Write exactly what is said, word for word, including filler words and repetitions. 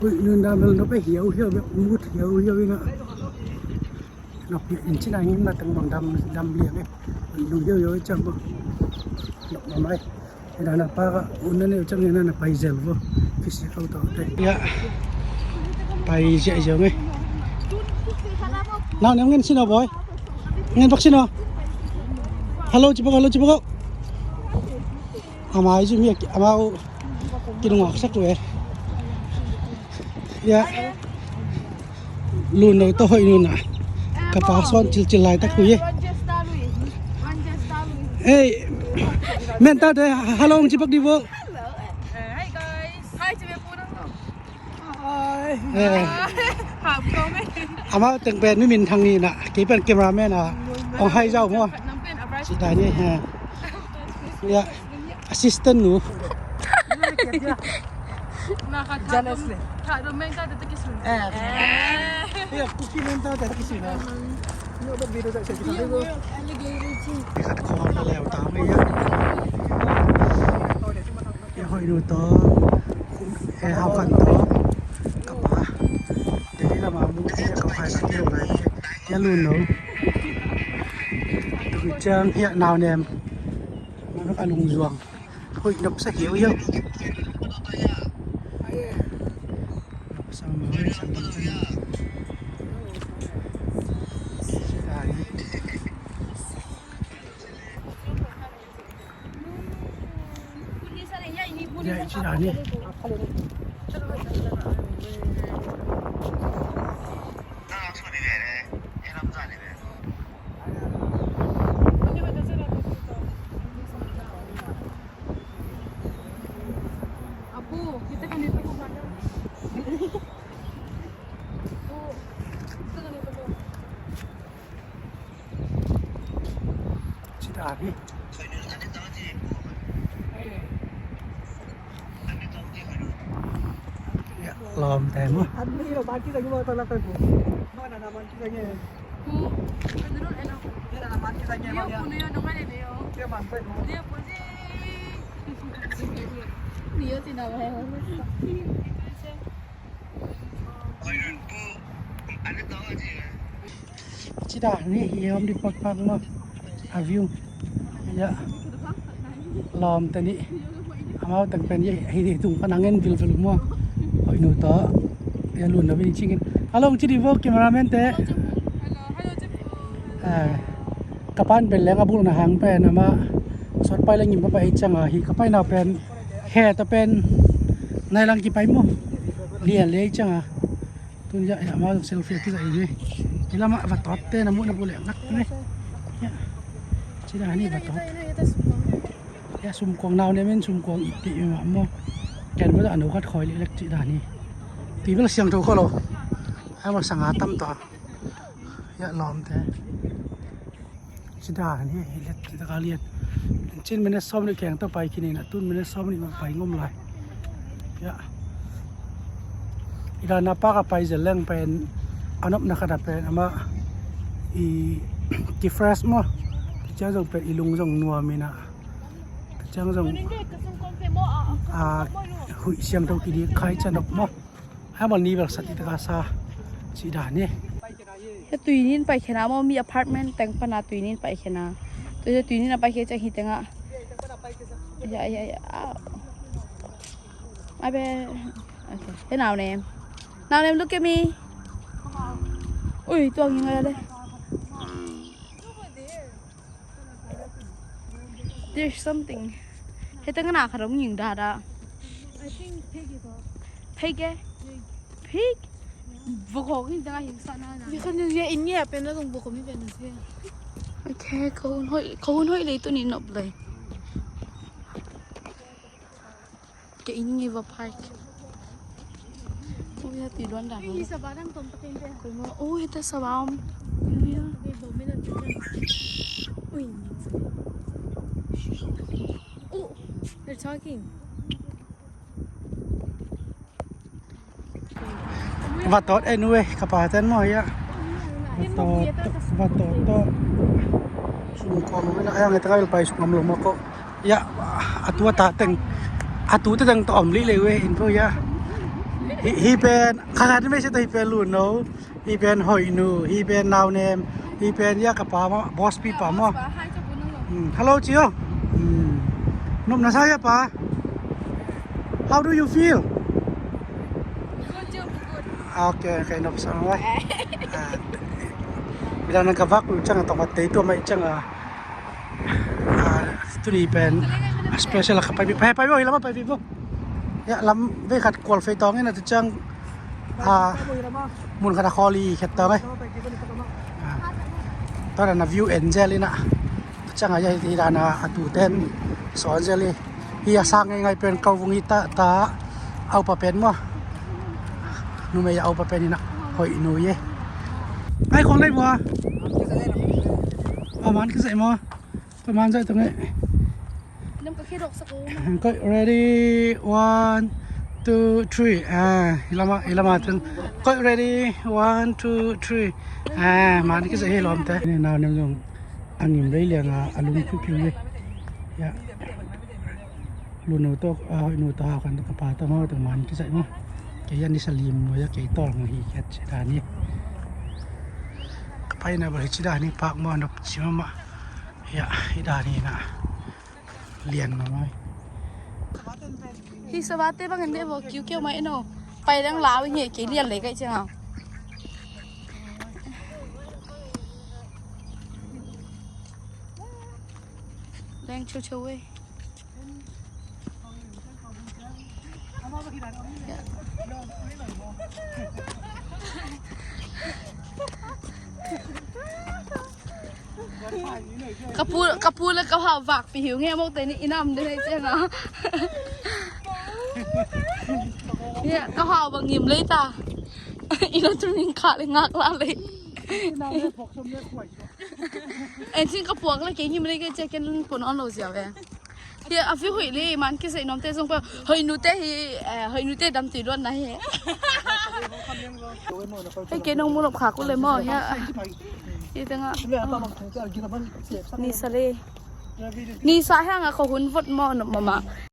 Ui, nun dam bel nop e, hiau hiau bel mut hiau hiau ina. Nop in cina ngin na teng bang dam dam liang e. Ui, nun hiau hiau e cang bang. Nop mamai. Ina na pa ka un na neu cang ina na pai zel bo. Kisi kau tau te. Ya. Pai zel zel nge. Nau nem ngin sino boy. Ngin bak sino. Hello, cipako, hello, cipako. Ama i zumi ama u kinungak sak tu e. Ya. Lun no to hoi nun a. Ka pa son cil cil lai tak hui e. Hey. Men ta te halong cipak di bo. Hi guys. Hi, cipak. Eh. Amau teng pen mi min thang ni na, kei pen cameraman a, ong hai zau mo. Ci dai ni ha. Ya, assistant nu. Ya, kuki men ta ta kisun. Khat khawng a leu ta mai ya. Kei hoih nu tawh, kei hau khan tawh, ka pa Delhi lamah mu kei a, ka pa ka keu lai kei a lun lo. Tuk ciang hiah nau nem a lungzuang hoih nop sa hiau hiau. Nop sa ma hoih sa ma. Ci dan hi. Ya, lawmte maw. Ci dan hi, hi om di pakpak maw. A view. Ya. Lawmte nih. Amau teng pen ya, hi di tung pan a ngen vilvel maw. Hoih nu tawh. Ya lun na vei cingin. Along ci di vo cameraman te. Eh, ka pan pen leng a bul na hang pen ama sawt pai leng im pa pai cang a hi ka pai nau pen. He ta pen nai lang kipai maw. Lian le cang a. Tun ya, ya, ma selfie a kizai ni. Ila ma va tot te na mu na bu le ngak ne. Ya. Ci dan hi va tot. Ya sumkuang nau ne men sumkuang i ti ma maw. Ken ma da no khat khoi le lek ci dan hi. Ti bel siang tho kho lo. Ai ma sanga tam ta. Ya lawmte. Ci dan hi, hi let ci taka lian. Cin minute sawm nih keng tawh pai kinin a tun minute sawm nih ma pai ngom lai. Ya. I dan a pa ka pai zel leng pen a nopna khat a pen ama i ki fresh maw. Ci ciang zong pen i lung zong nuam ina. Ci ciang zong a huih siang tawh kidik khai ca nop maw. Hei, bang ni bel sa ti taka sa ci dan hi. Hei, tui nin pai khena maw, mi apartment teng pana tui nin pai khena. Tui tui nin a pai khe ciang hi tenga. Ya, ya, ya. Au. Abe. Okay. Hei, nau nem. Nau nem, look at me. Ui, tuang ing le. There's something. Hei teng na kha dong ing da da. I think pig is a pig eh? Pig. Pig? Vokok in teng a hing sa na na. Because you in here pen na dong vokok mi pen na siya. Okay, ko hun hoi, ko hun hoi le tu ni nop le. Ke in nge va park. Oh ya, ti luan dan. Ui, sa barang tom pakin pe. Koi mo, oh, hita sa bam. Ui, ya. Ui, bo mi na tu. Ui. Oh, they're talking. Vatot en ue, ka pa ten mo ya. Vatot, vatot to. Sung kong ue na, ayang ita ka pai sung am lo mo ko. Ya, atu ata teng. Atu ta teng to om li le we in po ya. Hi, hi pen, kha kha ni mei se to hi pen Luno, hi pen Hoihnu, hi pen Naunem, hi pen ya ka pa maw, boss pi pa maw. Hmm, hello, Cio. Hmm. Nop na sa ya pa. How do you feel? Good, Cio, good. Okay, okay, nop sa mai. Ah, bila nang ka vak lu chang a tong a tei tu mai chang a. Ah, tuni pen a special a ka pai pi, pai, pai bo, hi lam a pai pi bo. Ya, lam ve khat kual fei tawng in a tu chang, ah, mun khat a khawl i khet tawng ai. Ah, tawh na view en zel in a. Tu chang a ya hi dan a, a tu ten sawn zel i. Hi a sang ngai ngai pen Kauvung hi ta, ta, a upa pen maw. Numei a upa pen in a, Hoihnu ye. Ai, khong lei maw. A man ka zai maw. Ka man zai tong e. Nam ka khedok sa ko. Koi, ready, one, two, three. Ah, hi lam a, hi lam a tun. Koi, ready, one, two, three. Ah, man ka zai hi lawm te. Ni nau nem zong. A ngim rei liang a, a lung phiu phiu hi. Ya. Luno tawh, a, Hoihnu tawh hau khan ka pa tawh amau tawh man kizaih maw. Kei a ni sa lim maw ya, kei tawh hong hi khiat ci dan hi. Ka paina bel hi ci dan hi, pak maw, nop ci mahmah. Ya, hi dan hi na. Lian mahmah hi. Hi sa vate bang en de vo, kiu kiu mai no. Pai dang lau nge, kei lian lei kai ciang au. Leng chau chau e. Ka pu, ka pu le ka hau vak pi hiu nge mok te ni inam de nei ciang a. Ya, ka hau bang ngim lei ta. Ina tu ning kha le ngak la lei. En sin ka puak le kei ngim lei ke cia ken pun on lo zia ve. Hi a fi hui le man ki sei nom te zong pa Hoihnu te hi, eh, Hoihnu te dam ti don na hi. Hei kei nong mu lop kha ku le mo hi. Hi te nga. Ni sa le. Ni sa hang a ko hun vot mo no mama.